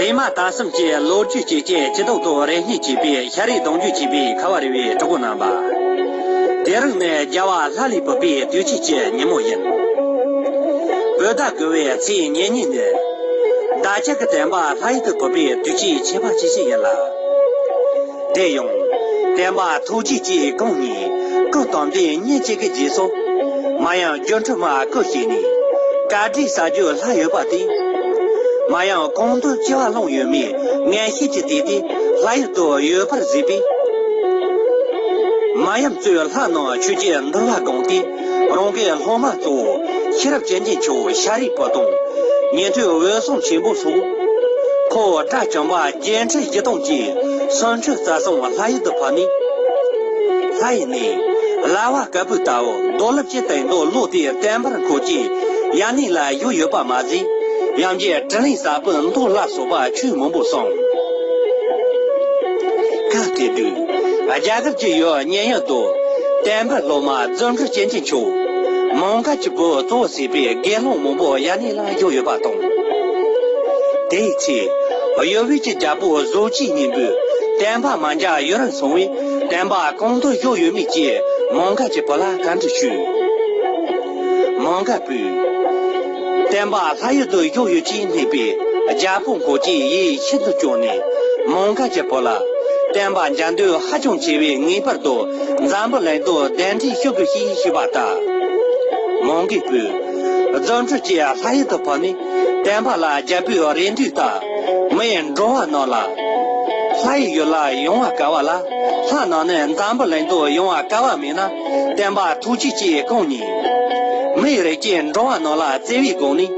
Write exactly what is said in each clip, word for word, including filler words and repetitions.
ཧེ་མ་ད་གསུམ་གྱི་ལོ་རྒྱུས་ཀྱི་རྐྱེན་སྤྱི་ལྡོག་ཏུ་རེ་སྙེག་བྱས་པའི་ཤ་རུས་གདུང་རྒྱུད་ཅེས་པའི་ཁ་བ་རི་བའི་གྲོགས་པོ་རྣམ་པ། དེ་རིང་ནི་རྒྱལ་བ་ལྷ་ལས་བབས་པའི་དུས་ཆེན་གྱི་ཉིན་མོ་ཡིན། བོད་ཟླ་དགུ་བའི་ཚེས་ཉེར་གཉིས་ནི། བདག་ཅག་གི་བསྟན་པ་ལྷ་ཡུལ་དུ་བབས་པའི་དུས་ཆེན་ཆེ་བ་ཆེ་ཤོས་ཡིན་ལ། དེ་ཡང་། བསྟན་པ་ཐུགས་རྗེ་ཅན་གང་ཉིད་སྐུ་བལྟམས་ཏེ་ཉིན་གཅིག་གི་རྗེས་སུ། མ་ཡང་སྒྱུ་འཕྲུལ་མ་སྐུ་གཤེགས་ནས། བཀའ་དྲིན་གསར་བརྗོད་ལྷ་ཡོད་པ་དེ། མ་ཡང་གང་འདོད་སྐྱེ་བ་ལོངས་ཡོད་མེད་ངེས་ཤེས་ཀྱི་དེ་དེ་ལྷ་ཡུལ་དུ་ཡོད་པར་གཟིགས་པས། མ་ཡུམ་གཙོས་ལྷ་རྣམས་ཆོས་ཀྱི་འདུལ་བ་བསྒོམས་ཏེ། རང་གི་སློབ་མ་གཙོ་བོ་ཤེས་རབ་བསྟན་འཛིན་མཆོག་ཤ་རུས་པོ་དང་། ཉན་ཐོས་འོད་སྲུང་ཆེན་པོ་སོགས། ཁོ་དགྲ་བཅོམ་པ་རྒྱལ་ཕྲན་བཞི་སྟོང་གིས་གསུང་ཆོས་རྩ་གསུམ་ལྷ་ཡུལ་དུ་ཕབ་ནས། ལྷ་ཡུལ་ནས་གླ་བ་དཀར་པོའི་ལྟ་བུ་རྡོ་ལེབ་ཀྱི་སྟེང་དུ་ལོག་སྟེ་བསྟན་པར་འཁོར་གྱི་ཡ་ནི་ལ་བཞུགས་ཡོད་པ་མ་ཟད། ཡང་རྒྱལ་དྲིན་ལས་ཟབ་པའི་མདོ་ལ་སོགས་པ་ཆོས་མང་པོ་གསུངས། སྐབས་དེ་དུས་རྒྱ་གར་གྱི་ཡུལ་མཉན་ཡོད་དུ། བསྟན་པའི་སློབ་མ་རྫུ་འཕྲུལ་སྤྱན་གྱི་མཆོག་མོའུ་འགལ་གྱི་བུ་གཙོ་བོ་བྱས་པའི་དགེ་སློང་མང་པོ་ཡ་ནི་ལ་བཞུགས་ཡོད་པ་དང་། དེའི་ཚེ། ཡོ་བི་གྱི་རྒྱལ་པོ་བཟོ་བཅོས་གཉིས་པོས་བསྟན་པ་མ་འཇགས་ཡུན་རིང་སོང་བས། བསྟན་པ་གང་དུ་བཞུགས་ཡོད་མེད་ཀྱིས་མོའུ་འགལ་གྱི་བུ་ལ་བཀའ་འདྲི་ཞུས། མོའུ་འགལ་བུས། བསྟན་པ་ལྷ་ཡུལ་དུ་བཞུགས་ཡོད་ཅེས་སྨྲས་པས། རྒྱལ་པོ་འཁོར་གྱིས་ཡིད་ཤིན་ཏུ་སྐྱོ་ནས། མོའུ་འགལ་གྱི་བུ་ལ། བསྟན་པ་འཇགས་འདོད་ཧ་ཅང་ཆེ་བས། ངེས་པར་དུ་འཛམ་བུ་གླིང་དུ་གདན་འདྲེན་ཞུ་དགོས་ཞེས་ཞུས་པ་ལྟར། མོའུ་འགལ་བུས། རྫུ་འཕྲུལ་གྱིས་ལྷ་ཡུལ་དུ་ཕེབས་ནས། བསྟན་པ་ལ་རྒྱལ་པོའི་རེ་འདོད་ལྟར། མི་ཡི་འགྲོ་བ་རྣམས་ལ། ལྷ་ཡི་ཡུལ་ལ་ཡོང་བ་དཀའ་བ་ལ། ལྷ་རྣམས་ནི་འཛམ་བུ་གླིང་དུ་ཡོང་བ་དཀའ་བ་མེད་ན། བསྟན་པ་ཐུགས་རྗེ་ཅན་གང་ཉིད། མི་ཡི་རིགས་ཀྱི་འགྲོ་བ་རྣམས་ལ་བརྩེ་བའི་སྒོ་ནས།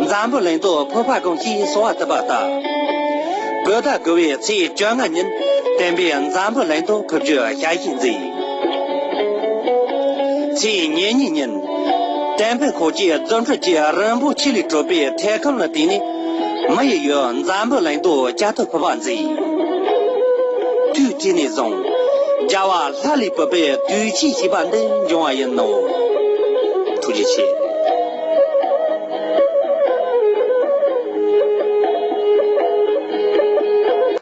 འཛམ་བུ་གླིང་དུ་ཕེབས་པ་དགོངས་ཞེས་གསོལ་བ་བཏབ་པ་ལྟར། བོད་ཟླ་དགུ་བའི་ཚེས་བཅོ་ལྔ་ཉིན། བསྟན་པས་འཛམ་བུ་གླིང་དུ་ཕེབས་རྒྱུའི་ཞལ་བཞེས་མཛད། ཚེས་ཉེར་གཉིས་ཉིན། བསྟན་པའི་འཁོར་གྱི་རྫུ་འཕྲུལ་གྱིས་རིན་པོ་ཆེ་ལས་གྲུབ་པའི་ཐེམ་སྐས་ལ་བརྟེན་ནས། མི་ཡི་ཡུལ་འཛམ་བུ་གླིང་དུ་བསྐྱར་དུ་ཕེབས་པ་མཛད། དུས་དེ་ནས་བཟུང་། རྒྱལ་བ་ལྷ་ལས་བབས་པའི་དུས་ཆེན་ཞེས་པ་འདི་འབྱུང་བ་ཡིན་ནོ། ཐུགས་རྗེ་ཆེ།